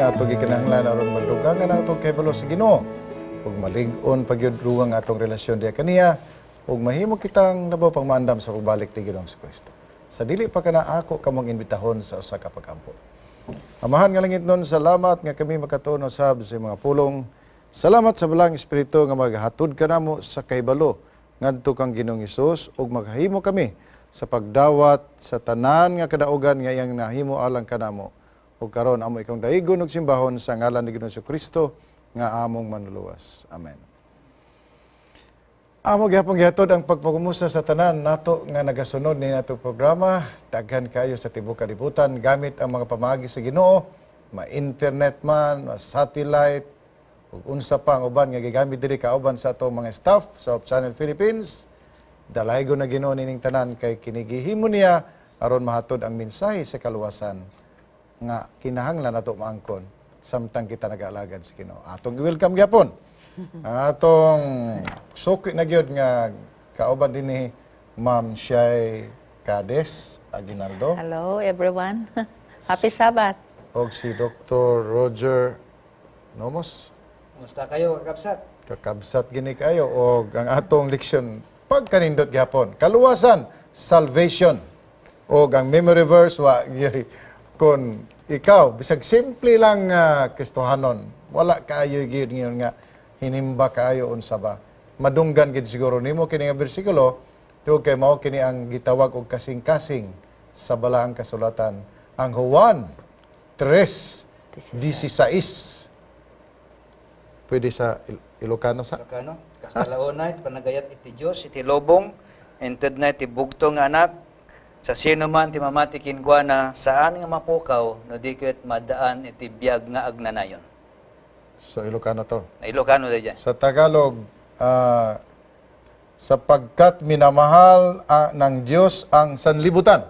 nga ato gikinahanglan aron madugangan ang atong kahibalo sa Ginoo ug malig-on pa gyud ruwang atong relasyon diha kaniya ug mahimo kitang labaw pang maandam sa pagbalik ni Ginoong Kristo. Sa dili pa kana, ako kamong imbitahon sa usa ka pagampo. Amahan nga langitnon, salamat nga kami makatuon usab sa mga pulong. Salamat sa Balaang Espiritu nga maghatod kanamo sa kahibalo ngadto kang Ginoong Hesus ug maghimo kami sa pagdawat sa tanan nga kadaugan nga iyang nahimo alang kanamo. Ug karon amo ikong daigon ug simbahon sa ngalan ni Ginoong Kristo nga among Manluluwas. Amen. Amo gihapon gihatod ang pagpagumusta sa tanan nato nga nagasunod ni nato programa. Daghan kayo sa tibuok kalibutan gamit ang mga pamaagi sa Ginoo, ma-internet man, ma-satellite, ug unsa pa ang uban nga gigamit diri kauban sa atong mga staff sa Hope Channel Philippines. Dalaygon na Ginoo nining tanan kay kini gihimo niya aron mahatod ang mensahe sa kaluwasan nga kinahanglan nato maangkon samtang kita nag-alagad sa Ginoo. Atong i-welcome gyapon ang atong suki na gyud nga kauban dinhi, Ma'am Shai Cades Aguinaldo. Hello, everyone. Happy Sabbath. Og si Dr. Roger Nomos. Kumusta kayo, kakabsat? Kakabsat gini kayo. Og ang atong leksyon, pagkanindot gyapon, kaluwasan, salvation. Og ang memory verse wa gyud kon ikaw bisag simple lang Kristohanon, wala kaayo gyud ngayon nga hinimba kaayo unsa ba, madunggan gid siguro nimo kini nga bersikulo tungod kay mao kini ang gitawag og kasing-kasing sa Balaang Kasulatan, ang Juan 3:16. Pwede sa Ilocano sa Ilocano? Kasta la unay, ti panagayat iti Diyos, iti lubong, inted na iti bugtong nga anak, sa sino man ti mamati kenkuana, saan nga mapukaw, no diket maddaan iti biag nga agnanayon. So Ilocano to. Na Ilocano da dyan. Sa Tagalog, sapagkat minamahal ng Diyos ang sanlibutan,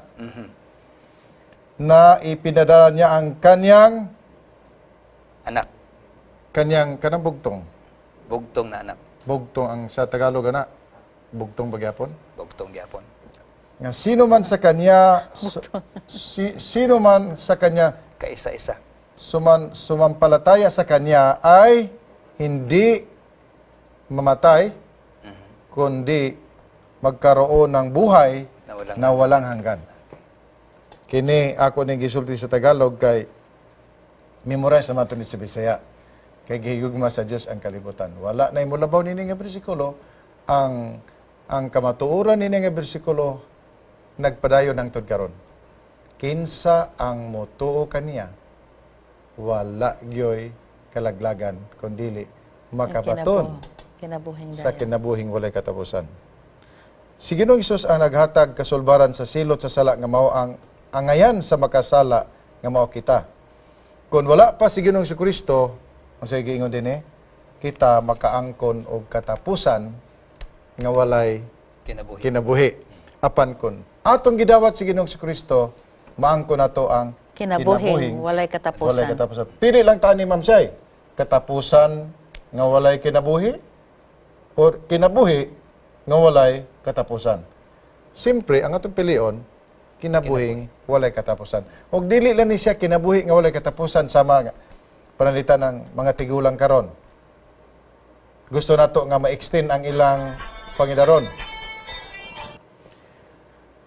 na ipinadala niya ang kanyang anak. Kanyang kanang bugtong. Bugtong na anak. Bugtong ang sa Tagalog ana. Bugtong bagyapon. Bugtong gyapon. Nga sino man sa kanya sino man sa kanya kaisa-isa. Sumampalataya sa kanya ay hindi mamatay kundi magkaroon ng buhay na walang na walang hanggan. Kini ako ning gisulti sa Tagalog kay memorize naman ito ni sa Bisaya. Kay gihigugma sa Dios ang kalibutan. Wala na imulabaw nini nga bersikulo, ang kamatuoran nini nga bersikulo nagpadayon hangtod karon. Kinsa ang motuo kaniya, wala gyoy kalaglagan kundili makabaton kinabuhing sa dayon. Kinabuhing walay katapusan. Si Ginoong Hesus ang naghatag kasulbaran sa silot sa sala nga mao ang angayan sa makasala nga mao kita. Kung wala pa si Ginoong Kristo, unsay giingon dinhi, kita makaangkon og katapusan nga walay kinabuhi. Kinabuhi. Apan kun atong gidawat si Ginoong Kristo, maangkon nato ang kinabuhing walay katapusan. Walay katapusan. Pili lang ta ni Ma'am Shay. Katapusan nga walay kinabuhi or kinabuhi nga walay katapusan. Siyempre, ang atong pilion, kinabuhing walay katapusan. Og dili lang ni siya kinabuhi nga walay katapusan sa mga pananglitan ng mga tigulang karon. Gusto nato nga ma-extend ang ilang pangidaron.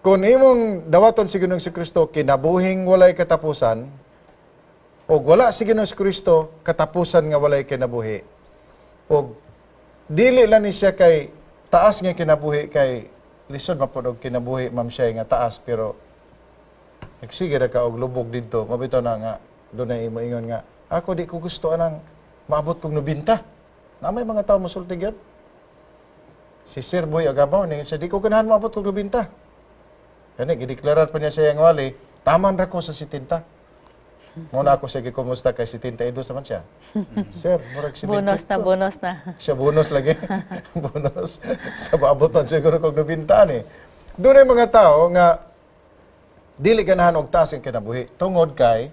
Kung imong dawaton si Ginoong Kristo kinabuhing walay katapusan, o wala si Ginoong Kristo, katapusan nga walay kinabuhi. Og dili lang ni siya kay taas nga kinabuhi, kay lisod mapud og kinabuhi, Ma'am Shay, nga taas, pero nagsige ra ka og lubog didto, mabitaw na nga dunay imo ingon nga ako di ko gusto anang maabot kog 90. Na may mga tao mosulti gyud. Si Sir Boy Agabaw ningon siya, "Di ko ganahan maabot kog 90." Kani gideklarar pa niya sa iyang wali, "Taman ra ko sa 70." Mao na ako siya gikumusta kay 72 naman siya. Sir, murag 72. Bonus na, bonus na. Siya bonus lagi. Bonus. Sa maabot man siguro kog 90 ni. Doon ay mga tao nga dili ganahan og taas ang kinabuhi tungod kay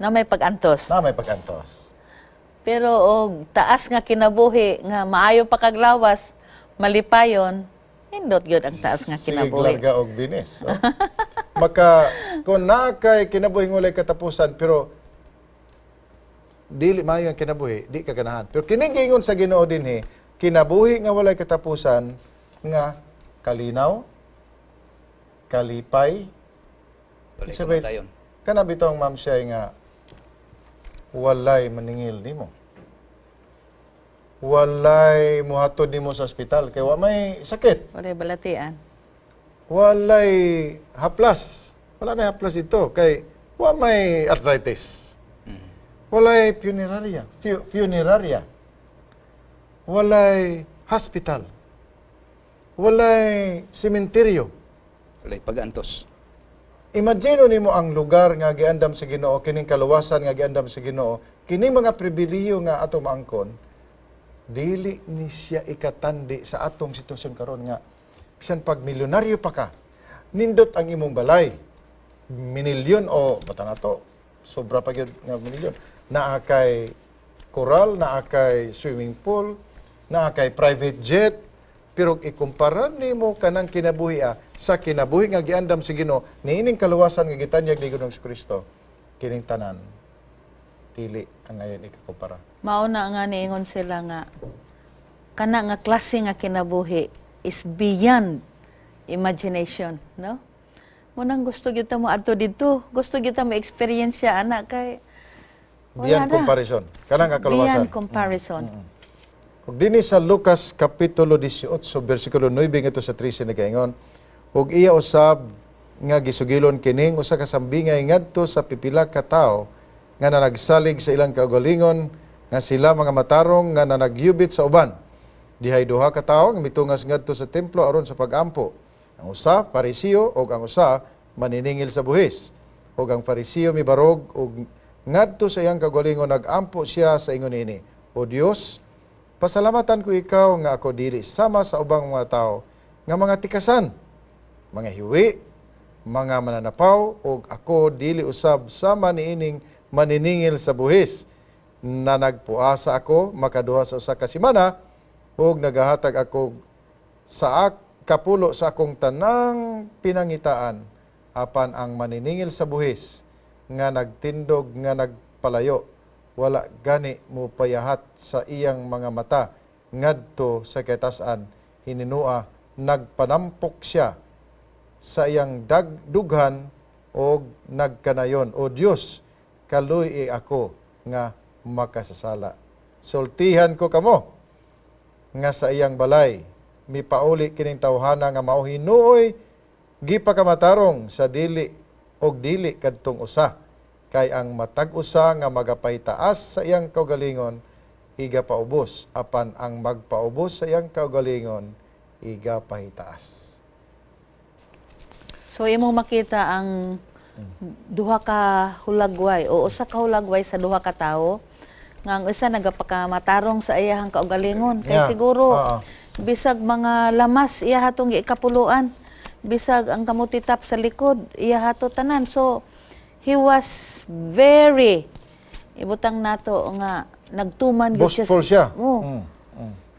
na may pag-antos. Na may pag-antos. Pero og taas nga kinabuhi nga maayo pa kag lawas, malipayon, nindot gyud ang taas nga Sige, kinabuhi. Larga og binis. Oh. Maka kung naa kay kinabuhi walay katapusan pero dili maayo ang kinabuhi, di ka ganahan. Pero kining giingon sa Ginoo dinhi, kinabuhi nga walay katapusan nga kalinaw, kalipay, Walay Isabel, kamatayon. Kana bitong, Ma'am Shai, nga walay maningil nimo. Walay muhatod nimo sa ospital kay wa may sakit. Walay balatian. Walay haplas. Wala na haplas ito kay wa may arthritis. Walay funeraria, funeraria. Walay hospital. Walay sementeryo. Walay pag-antos. Imagine nimo ang lugar nga giandam sa Ginoo, kining kaluwasan nga giandam sa Ginoo, kining mga pribilehiyo nga ato maangkon, dili ni siya ikatandi sa atong sitwasyon karon nga bisan pag milyonaryo pa ka, nindot ang imong balay, minilyon o bata na to, sobra pa gyud nga minilyon, naa kay koral, naa kay swimming pool, naa kay private jet, pero ikumpara nimo kanang kinabuhi sa kinabuhi nga giandam sa Ginoo niining kaluwasan nga gitanyag ni Ginoong Kristo, kining tanan dili ang ngayon ikakumpara. Mao na nga niingon sila nga kana nga klase nga kinabuhi is beyond imagination, no? Munang gusto gyud ta mo adto didto, gusto gyud ta mo experience siya ana kay wala Beyond na. Comparison kanang nga kaluwasan. Beyond comparison. Ug dinhi sa Lucas kapitulo 18 bersikulo 9 ngadto sa 13 nagaingon, ug iya usab nga gisugilon kining usa ka sambingay ngadto sa pipila ka tawo nga nanagsalig sa ilang kaugalingon nga sila mga matarong nga nanagyubit sa uban. Dihay duha ka tawo nga mitungas ngadto sa templo aron sa pagampo. Ang usa Parisiyo ug ang usa maniningil sa buhis. Ug ang Parisiyo mibarog ug ngadto sa iyang kaugalingon nagampo siya sa ingon niini: O Dios, pasalamatan ko ikaw nga ako dili sama sa ubang mga tao nga mga tikasan, mga hiwi, mga mananapaw, ug ako dili usab sama niining maniningil sa buhis. Na nagpuasa ako makaduha sa usa ka semana ug nagahatag ako sa kapulo sa akong tanang pinangitaan. Apan ang maniningil sa buhis nga nagtindog nga nagpalayo, wala gani mo payahat sa iyang mga mata ngadto sa katasan. Hininua nagpanampok siya sa iyang dughan og nagkanayon: O Dios, kaluy ako nga makasasala. Sultihan ko kamo nga sa iyang balay mipauli kining tawhana nga mao hinuoy gipakamatarong sa dili og dili kadtong usa, kay ang matag usa nga magapahitaas sa iyang kaugalingon igapaubos, apan ang magpaubos sa iyang kaugalingon igapahitaas. So imong makita ang duha ka hulagway o usa ka hulagway sa duha ka tawo nga ang isa nagapakamatarong sa iyahang kaugalingon kay siguro bisag mga lamas iya hatong giikapuluan, bisag ang kamuti tap sa likod iya hato tanan. So he was very, ibutang nato nga nagtuman gyud Boastful siya. Oo.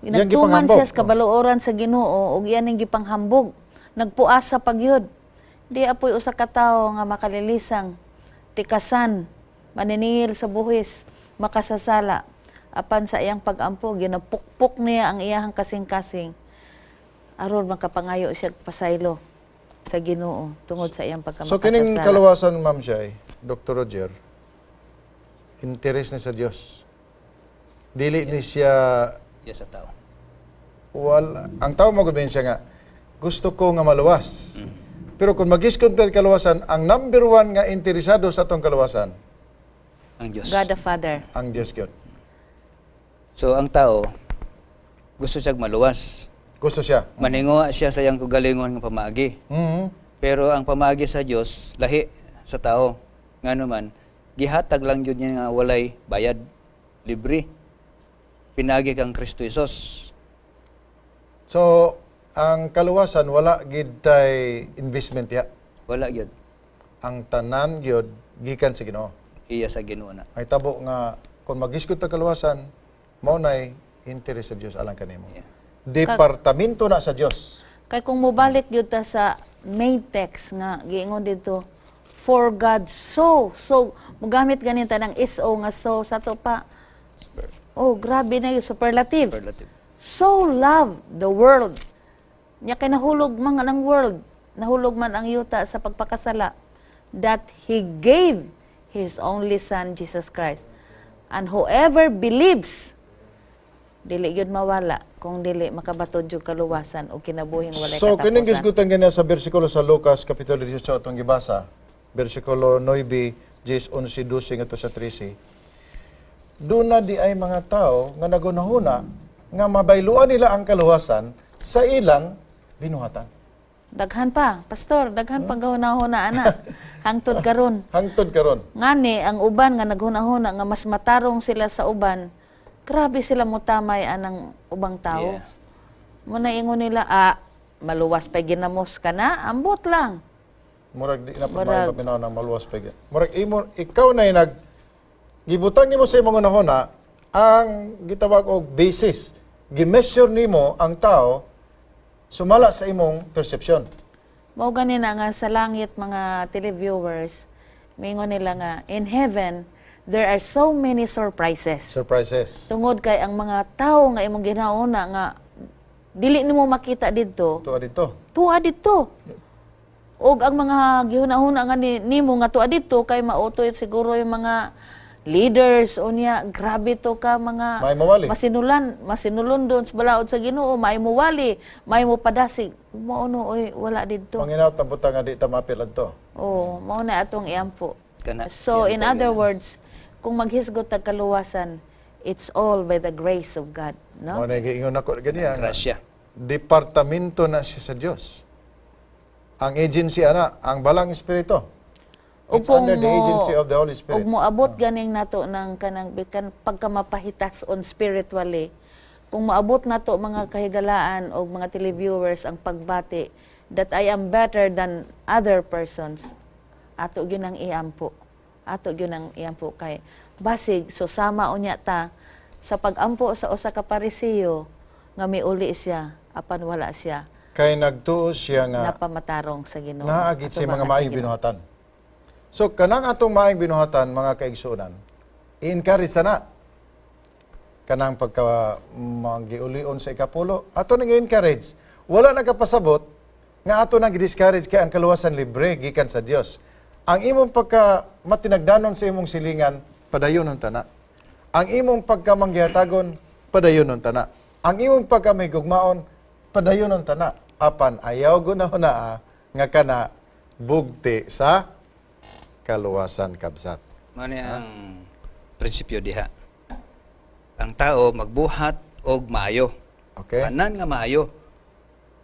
Iyang Nagtuman gipanghambog. Siya sa kabaluoran sa Ginoo ug iyan ning gipanghambog. Nagpuasa pa gyud. Di apoy usa ka tawo nga makalilisang, tikasan, maniningil sa buhis, makasasala. Apan sa iyang pagampo, ginapukpok niya ang iyahang kasing-kasing aron makapangayo siya og pasaylo sa Ginoo tungod sa iyang pagkamakasasala. So kining kaluwasan, Ma'am Shai, Dr. Roger, interes ni sa Dios. Dili ni siya Yes, sa tao. Wal ang tao magud siya nga gusto ko nga maluwas. Pero kung mag-iskonter kaluwasan, ang number one nga interesado sa atong kaluwasan, Ang Diyos. God the Father. Ang Dios gyud. So ang tao gusto siya maluwas. Gusto siya. Maninguha siya sa iyang kaugalingon nga pamaagi. Pero ang pamaagi sa Dios lahi sa tao. Ngano man, gihatag lang gyud niya nga walay bayad, libre. Pinagi kang Kristo Hesus. So, ang kaluwasan wala gid tay investment ya. Wala gyud. Ang tanan gyud gikan sa Ginoo. Iya sa Ginoo na. Ay tabo nga kung magisgot ta kaluwasan, mao nay interes sa Dios alang kanimo. Departamento na sa Dios. Kay kung mobalik gyud ta sa main text nga giingon dito, For God so mugamit ganinta ng SO nga so sa to pa. Oh, grabe na yung superlative. Superlative. So loved the world. Nya kay nahulog man ang world, nahulog man ang yuta sa pagpakasala, that He gave His only Son, Jesus Christ. And whoever believes, dili gyud mawala kung dili makabatod yung kaluwasan o kinabuhing walay So, kining katapusan. Gisgutan ganyan sa bersikulo sa Lucas, Kapitulo 18, atong gibasa, bersikulo 9, 10, 11, 12, ngadto sa 13. Doon na di ay mga tao nga nagunahuna nga mabayluan nila ang kaluwasan sa ilang binuhatan. Daghan pa, pastor, daghan pa gahuna-huna ana. Hangtod karon. Hangtod karon. Ngani ang uban nga naghuna-huna nga mas matarong sila sa uban, grabe sila mutamay anang ubang tao. Muna ingon nila, "Ah, maluwas pa ginamos ka na, ambot lang." Murag di na pa paminaw ng maluwas pa gyud. Murag imo ikaw na nag gibutang nimo sa imong hunahuna ang gitawag og basis. Gi-measure nimo ang tao sumala sa imong perception. Mao gani na nga sa langit, mga televiewers, mingon nila nga in heaven there are so many surprises. Surprises. Tungod kay ang mga tao nga imong ginauna nga dili nimo makita didto, Tuwa dito. Tuwa didto. Og ang mga gihuna-huna nga nimo nga tuwa didto kay mautoy siguro yung mga leaders unya, grabe to ka mga May mawali. Masinulan masinulondon sa balaod sa Ginoo, may muwali, may mo padasig, mao no oy wala didto. Panginaot ang butang nga di ta maapil adto. Oh, mao na atong iampo. Kana, So in iampo other yun. Words, kung maghisgot tag kaluwasan, it's all by the grace of God, no? Mao na giingon nako ganiya nga Grasya. Departamento na siya sa Dios. Ang agency ana, ang Balang Espiritu. Ug It's kung under the agency of the Holy Spirit. Ug moabot ganing nato ng kanang bikan pagkamapahitas on spiritually. Kung moabot nato, mga kahigalaan o mga televiewers, ang pagbati that I am better than other persons, ato gyud ang iampo. Ato gyud ang iampo kay basig susama unya ta sa pagampo sa usa ka Parisiyo nga miuli siya apan wala siya Kay nagtuo siya nga napamatarong sa Ginoo. Naagit siya mga Atubangan sa maayong Ginoo. Binuhatan. So kanang atong maayong binuhatan, mga kaigsuonan, i-encourage ta na. Kanang pagka magiulion sa ikapulo, ato nang i-encourage. Wala nagapasabot nga ato nang gi-discourage kay ang kaluwasan libre gikan sa Dios. Ang imong pagka matinagdanon sa imong silingan, padayon ang tana. Ang imong pagka manggihatagon, padayon ang tana. Ang imong pagka may gugmaon, padayon ang tana. Apan ayaw gunahuna nga kana bugti sa kaluwasan, kabsat. Mao ni ang prinsipyo diha. Ang tao magbuhat og maayo. Tanan nga maayo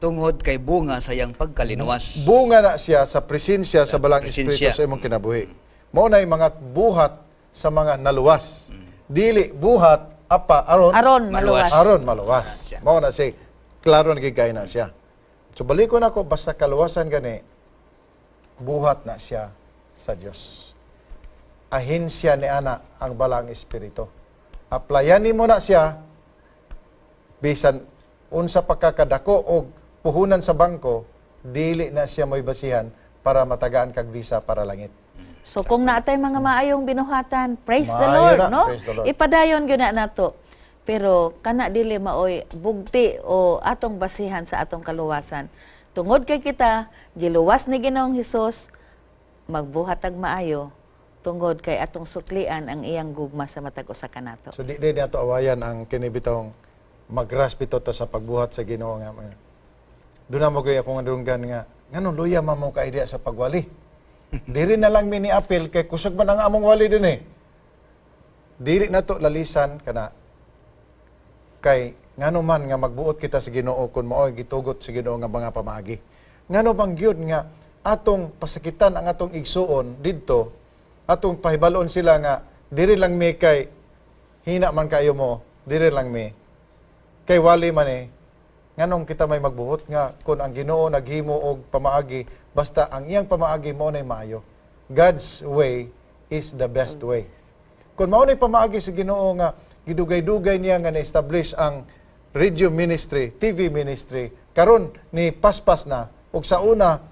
tungod kay bunga sa iyang pagkalinuwas. Bunga na siya sa presensya sa Balang Presensya. Espiritu sa imong kinabuhi. Mao na mga buhat sa mga naluwas. Dili buhat apa aron Aron Maluwas. maluwas. Aron maluwas. Siya. Mao na si klaro na gid kay na siya. So balikon ako, basta kaluwasan gani buhat na siya sa Dios. Ahensya ni ana ang Balang Espiritu. Applyan nimo na siya bisan unsa pa ka kadako og puhunan sa bangko, dili na siya mo'y basihan para matagaan kag visa para langit. So kung naatay mga maayong binuhatan, praise the Maayo Lord, na, no? Praise the Lord. Ipadayon gyud na nato. Pero kana dili maoy bugti o atong basihan sa atong kaluwasan. Tungod kay kita giluwas ni Ginoong Hesus, magbuhat tag maayo tungod kay atong suklian ang iyang gugma sa matag usa kanato. So di di nato awayan ang kini bitong mag-grasp ito ta sa pagbuhat sa Ginoo nga. Doon na mo kay akong dunggan nga ngano luya man mo ka idea sa pagwali. Diri na lang mi ni apil kay kusog man ang among wali din eh. Dili na to lalisan kana kay ngano man nga magbuot kita sa Ginoo kung mao'y gitugot sa Ginoo nga mga pamaagi. Ngano bang gyud nga atong pasakitan ang atong igsuon didto, atong pahibalon sila nga diri lang mi kay hina man kayo mo, diri lang mi kay wali man eh. Nganong kita may magbuot nga kung ang Ginoo naghimo og pamaagi, basta ang iyang pamaagi mo nay maayo? God's way is the best way. Kung mao nay pamaagi sa Ginoo nga gidugay-dugay niya nga na-establish ang radio ministry, TV ministry, karon ni paspas na ug sa una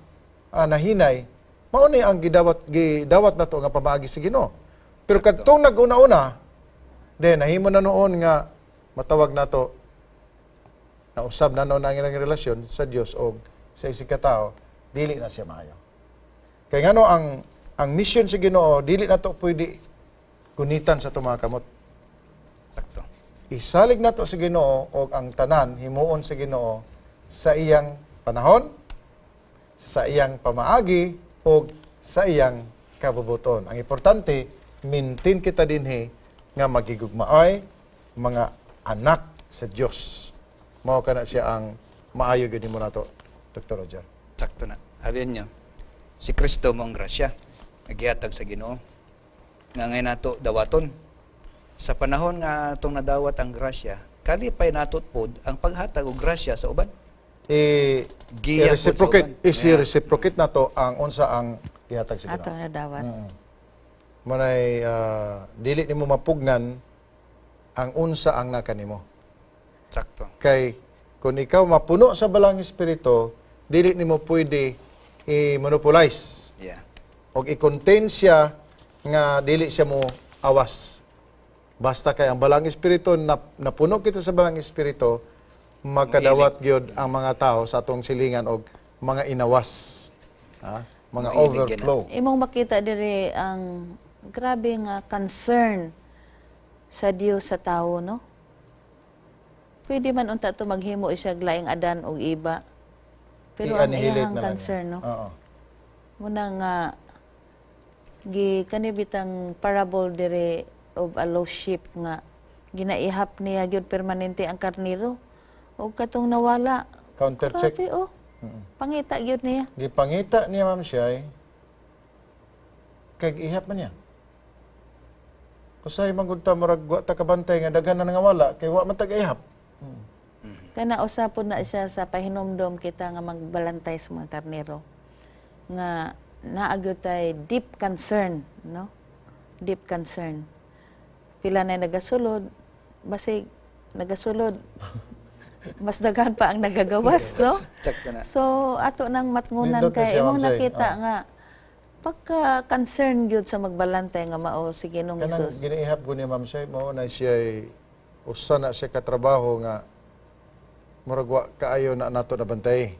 nahinay. Mao ni ang gidawat gidawat nato nga pamaagi sa Ginoo. Pero kadtong nag-una-una, then nahimo na noon nga matawag nato na usab na noon ang ilang relasyon sa Dios og sa isig ka tawo, dili na siya maayo. Kay ngano ang mission sa Ginoo dili nato pwede gunitan sa atong mga kamot. Sakto. Isalig nato sa Ginoo og ang tanan himuon sa Ginoo sa iyang panahon, sa iyang pamaagi og sa iyang kabubuton. Ang importante, maintain kita dinhi nga magigugmaay mga anak sa Dios. Mao kana siya ang maayo gyud nimo nato, Dr. Roger. Sakto na. Abi niyo, si Kristo mo ang grasya, nagihatag sa Ginoo. Nga ngayon nato dawaton. Sa panahon nga atong nadawat ang grasya, kalipay nato pod ang paghatag og grasya sa uban. I Giya pod sa i-reciprocate, uban. I-reciprocate nato ang unsa ang gihatag sa Ginoo. Ato na dawat. Manay dili nimo mapugnan ang unsa ang naka nimo. Sakto. Kay kung ikaw mapuno sa Balaang Espiritu, dili nimo pwede i-monopolize og i-contain siya nga dili siya mo awas. Basta kay ang Balaang Espiritu na, napuno kita sa Balaang Espiritu, makadawat gyud ang mga tao sa atong silingan og mga inawas. Ha? Mga Mailig gyud na. overflow. Imong makita diri ang grabe nga concern sa Dios sa tao, no? Pwede man unta to maghimo siya laing Adan og Eva. Pero ang I-annihilate iyang na lang concern, niya. No? Oo. Muna nga gi kani bitang parable dire of a lost sheep nga ginaihap niya gyud permanente ang karnero og katong nawala. Counter check. Grabe, oh. Pangita gyud niya. Gipangita niya, Ma'am Shai, kag ihap man niya. Kusay man gud ta murag wa ta kabantay nga daghan na nangawala kay wa man tag ihap. Kana usapon na siya sa pahinumdom kita nga magbalantay sa mga karnero. Nga naa gyud tay deep concern, no? Deep concern. Pila na nagasulod, basig nagasulod. Mas daghan pa ang nagagawas, no? Sakto na. So ato nang matngunan Nindot na kay siya, imong Ma'am Jay. nakita nga pagka concern gyud sa magbalantay nga mao si Ginoong Kanang Hesus. ginaihap ko niya, Ma'am Shai, mao na siya usa na siya katrabaho nga murag wa kaayo na nato na bantay.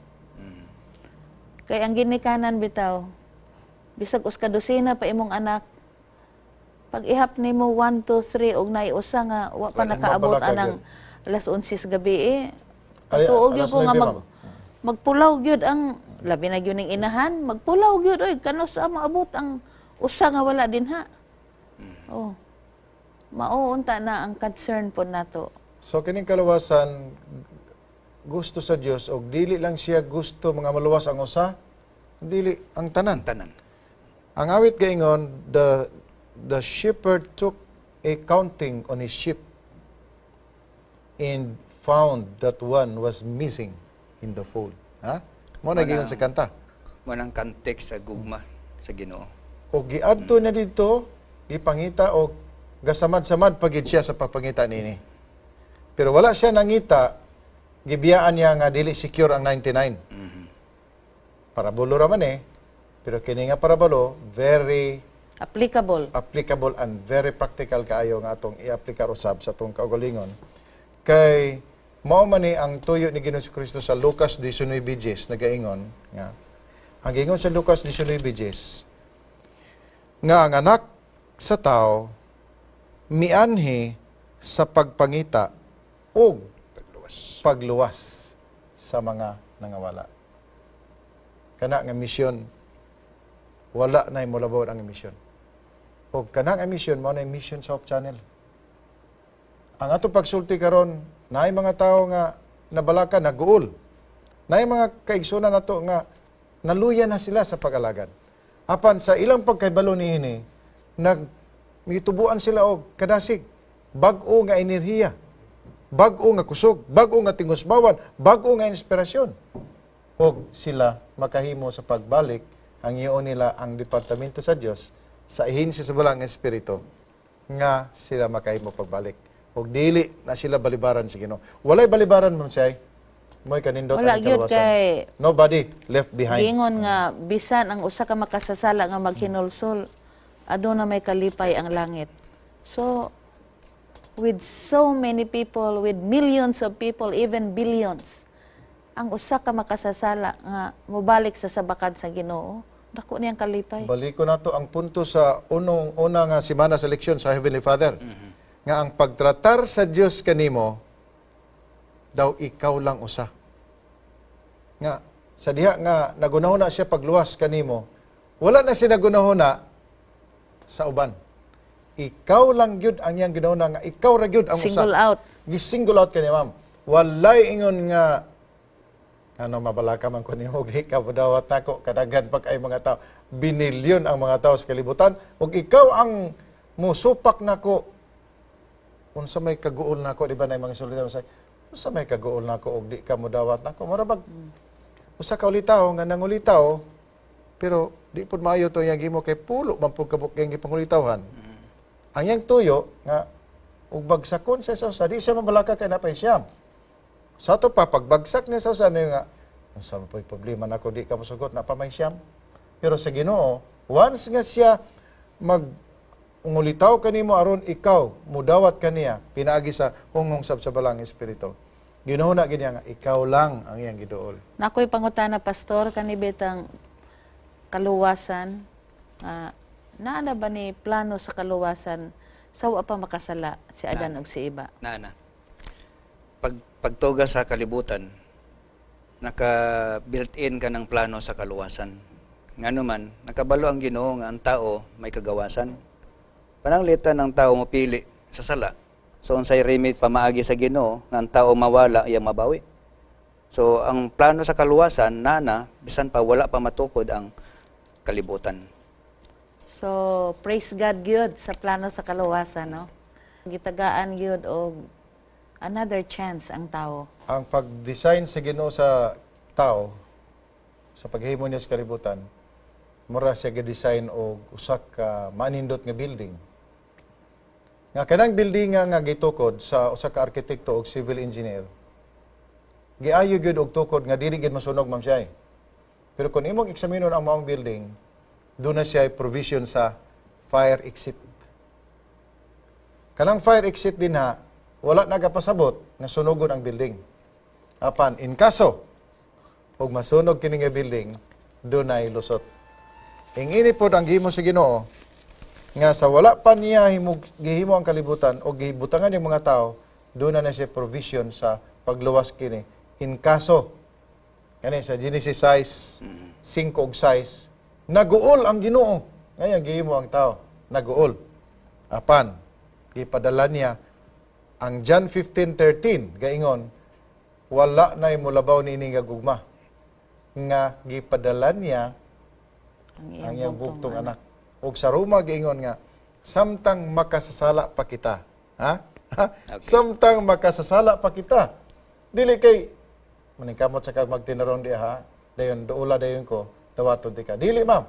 Kay ang ginikanan bitaw, bisag usa ka dosena pa imong anak, pag ihap nimo 1, 2, 3 og naay usa nga wa pa Wala, nakaabot mabalaka anang alas 11 sa gabi eh. Ay, Katuog gyud alas ko nga 9, mag ma'am. Magpulaw gyud ang labi na gyud ning inahan, magpulaw gyud oy kanus maabot ang usa nga wala din ha. Oh. Mao unta na ang concern po nato. So kining kaluwasan gusto sa Dios og dili lang siya gusto mga maluwas ang usa, dili ang tanan. Tanan. Ang awit gaingon, the shepherd took a counting on his sheep and found that one was missing in the fold. Ha? Mo na giingon sa kanta. Mo nang context sa gugma sa Ginoo. O giadto niya dito, gipangita og gasamad-samad pagid siya sa pagpangita nini. Pero wala siya nangita, gibiyaan niya nga dili secure ang 99. Parabolo ra man eh. Pero kini nga parabolo, very applicable. Applicable and very practical kaayo nga atong i-aplikar usab sa atong kaugalingon. Kay mao man ni ang tuyo ni Ginoong Kristo sa Lucas 19:10 nagaingon nga ang giingon sa Lucas 19:10 nga ang anak sa tao mianhi sa pagpangita og Pagluwas. Pagluwas sa mga nangawala. Kana nga misyon wala na molabaw ang misyon. O kana nga misyon mao na mission sa Hope Channel. Ang atong pagsulti karon, naay mga tawo nga nabalaka, naguol. Naay mga kaigsunan nato nga naluya na sila sa pag-alagad. Apan sa ilang pagkaybalo niini, nag mitubuan sila og kadasig, bag-o nga enerhiya, bag-o nga kusog, bag-o nga tingusbawan, bag-o nga inspirasyon. Og sila makahimo sa pagbalik, ang iyon nila ang departamento sa Dios sa ahensiya sa Balaang Espiritu nga sila makahimo pagbalik. Og dili na sila balibaran sa Ginoo. Walay balibaran, Ma'am Chay. Mo'y kanindot Wala ang gyud kaluwasan. Kay Nobody left behind. Giingon nga bisan ang usa ka makasasala nga maghinulsol, aduna may kalipay ang langit. So with so many people, with millions of people, even billions, ang usa ka makasasala nga mobalik sa sabakan sa Ginoo, dako niyang kalipay. Baliko nato ang punto sa unong una nga simana sa leksyon sa Heavenly Father. Nga ang pagtratar sa Dios kanimo daw ikaw lang usa. Nga sa diha nga nagunahuna siya pagluwas kanimo, wala na siya nagunahuna sa uban. Ikaw lang gyud ang iyang ginahuna nga ikaw ra gyud ang usa. Single out. Gi-single out kaniya, ma'am. Walay ingon nga ano, mabalaka man ko nimo, di ka modawat nako, kadaghan pa kay mga tao, binilyon ang mga tao sa kalibutan, ug ikaw ang musupak nako, unsa may kaguol nako, di ba, na mga sultian sa unsa may kaguol nako og di ka modawat nako, mura bag usa ka ulitaw nga nangulitaw, pero di pud maayo to iyang gimo kay pulo man pud kabuk iyang gipangulitawhan. Ang iyang tuyo nga ug bagsakon sa isa, di siya mabalaka kay napay siyam. Sa ato pa, pagbagsak niya sa usa, may nga, unsa man po'y problema nako, di ka mosugot, na pa may siyam. Pero sa Ginoo, once nga siya mag ngulitaw kanimo aron ikaw mudawat kaniya pinaagi sa hunghong sab sa Balaang Espiritu. Ginoo na gid nga ikaw lang ang iyang giduol. Nakoy pangutana, pastor, kani bitang kaluwasan, naa na ba ni plano sa kaluwasan sa wa pa makasala si Adan ug si Eva? Nana. Pagtuga sa kalibutan, naka built-in ka ng plano sa kaluwasan. Ngano man, nakabalo ang Ginoo nga ang tao may kagawasan. Pananglitan ng tao mopili sa sala. So unsay remit pamaagi sa Ginoo nga ang tao mawala, iyang mabawi. So ang plano sa kaluwasan nana bisan pa wala pa matukod ang kalibutan. So praise God gyud sa plano sa kaluwasan, no? Gitagaan gyud og another chance ang tao. Ang pag-design sa Ginoo sa tao sa paghimo niya sa kalibutan, mura siya ga-design og usa ka manindot nga building. Nga kanang building nga gitukod sa usa ka arkitekto og civil engineer, giayo gyud og tukod nga dili gyud masunog, ma'am siya. Pero kung imong eksaminon ang maong building, doon na siya provision sa fire exit. Kanang fire exit din ha, wala nagapasabot nga sunogon ang building. Apan, in kaso, ug masunog kini nga building, dunay lusot. Ingini pod ang gihimo sa Ginoo nga sa wala pa niya gihimo ang kalibutan o gibutangan yung mga tao, doon na siya provision sa pagluwas kini. In kaso, kani sa Genesis 6, 5 ug 6, naguol ang Ginoo. Ngayon gihimo ang tao, naguol. Apan, gipadala niya ang John 15:13 gaingon, wala na mulabaw niini nga gugma nga gipadala niya ang ang iyang bugtong anak. Ug sa Roma giingon nga samtang makasasala pa kita. Ha? Okay. Samtang makasasala pa kita. Dili kay maningkamot sa kag magtinarong di ha. Dayon duola dayon ko, dawaton ti ka. Dili, ma'am.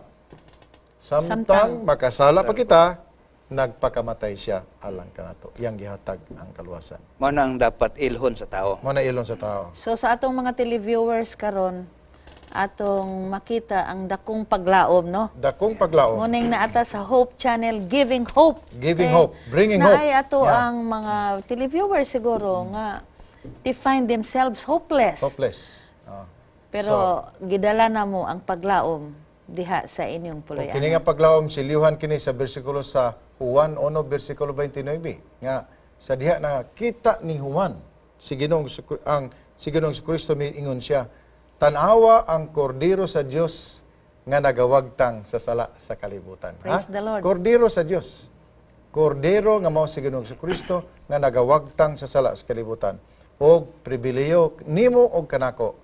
Samtang Samtang. makasala pa kita, nagpakamatay siya alang kanato. Iyang gihatag ang kaluwasan. Mao na ang dapat ilhon sa tao. Mo na ilon sa tao. So sa atong mga televiewers karon, atong makita ang dakong paglaom, no? Dakong paglaom. Muning naata sa Hope Channel, giving hope. Giving hope, bringing hope. Naay ato ang mga televiewers siguro nga they find themselves hopeless. Hopeless. Pero gidala na mo ang paglaom diha sa inyong O puloy-anan. kini nga paglaom silihan kini sa bersikulo sa Juan 1 bersikulo 29 nga sa diha na kita ni Juan si Ginoong ang si Ginoong Kristo, miingon siya, "Tan-awa ang kordero sa Dios nga nagawagtang sa sala sa kalibutan." Praise Ha? the Lord. Kordero sa Dios. Kordero nga mao si Ginoong Kristo nga nagawagtang sa sala sa kalibutan. Og pribilehiyo nimo og kanako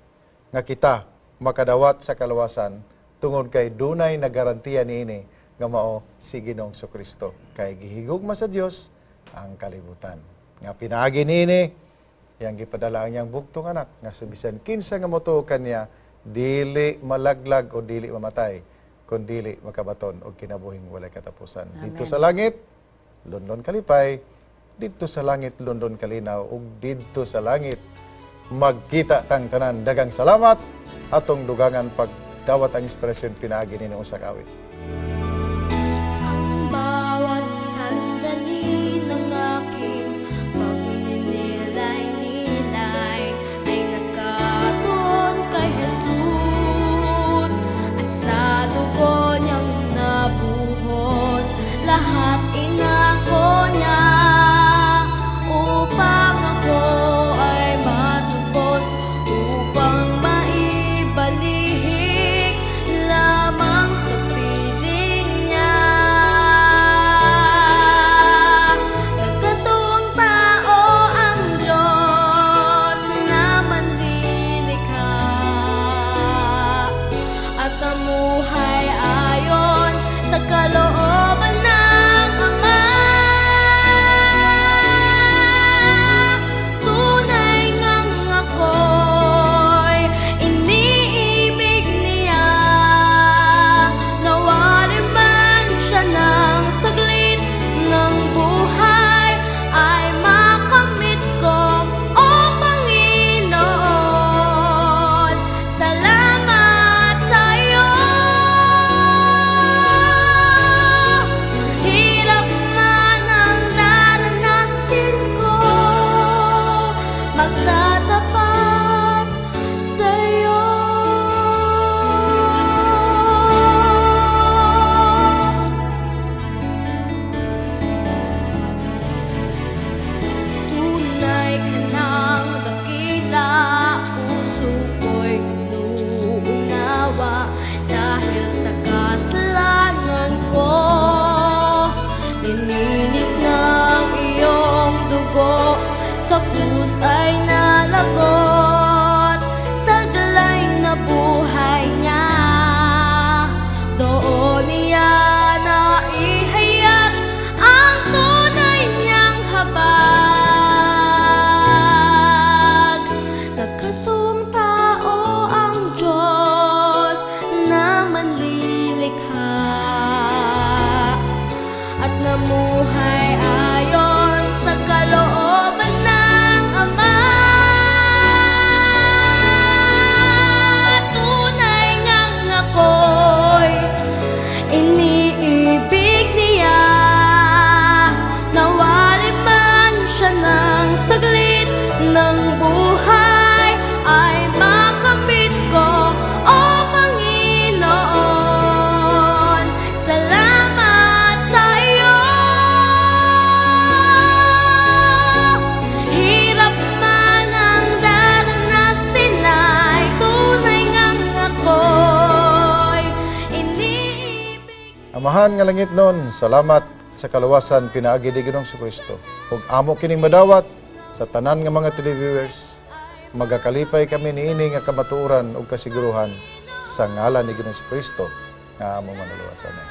nga kita makadawat sa kaluwasan tungod kay dunay nagarantiya niini nga mao si Ginoong Kristo. Kay gihigugma sa Dios ang kalibutan nga pinaagi niini iyang gipadala ang iyang bugtong anak nga sa bisan kinsa nga motuo kaniya dili malaglag o dili mamatay, kun dili makabaton og kinabuhing walay katapusan. Dito sa langit london kalipay, didto sa langit london kalinaw, ug didto sa langit Magkita tang tanan. Daghang salamat atong dugangan pagdawat ang inspirasyon pinaagi nini usa ka awit. Ang bawat sandali ng aking pagninilay-nilay ay nakatuon kay Jesus, at sa dugo niyang nabuhos, lahat inako niya upang ako ay matubos, upang maibalik lamang sa piling niya. Nagkatuwang tao ang Diyos na manlilikha at namuhay ayon sa kalooban ng Ama. Tunay ngang ako'y iniibig niya, nawali man siya ng saglit ng buhay ay makamit ko, O Panginoon. Salamat sa iyo. Hirap man ang daranasin ko, magtatapat sa iyo. Tunay ka ng dakila, puso ko'y inuunawa dahil sa kasalanan ko. Lininis ng iyong dugo, sa krus ay nalagot, taglay na buhay niya. Doon niya naihayag ang tunay niyang habag. Nagkatuwang tao ang Diyos na manlilikha at namuhay ayon sa kalooban ng Ama. Tunay ngang ako'y iniibig niya, nawali man siya ng saglit ng buhay ay makamit ko, O Panginoon. Salamat sa iyo. Hirap man ang daranasin ay tunay ngang ako'y iniibig. Amahan nga langit nun, salamat sa kaluwasan pinaagi ni Ginoong Kristo. Ug amo kining madawat sa tanan nga mga televiewers, magakalipay kami niini nga kamatuoran ug kasiguruhan sa ngalan ni Ginoong Kristo nga among manuluwasan. Amen.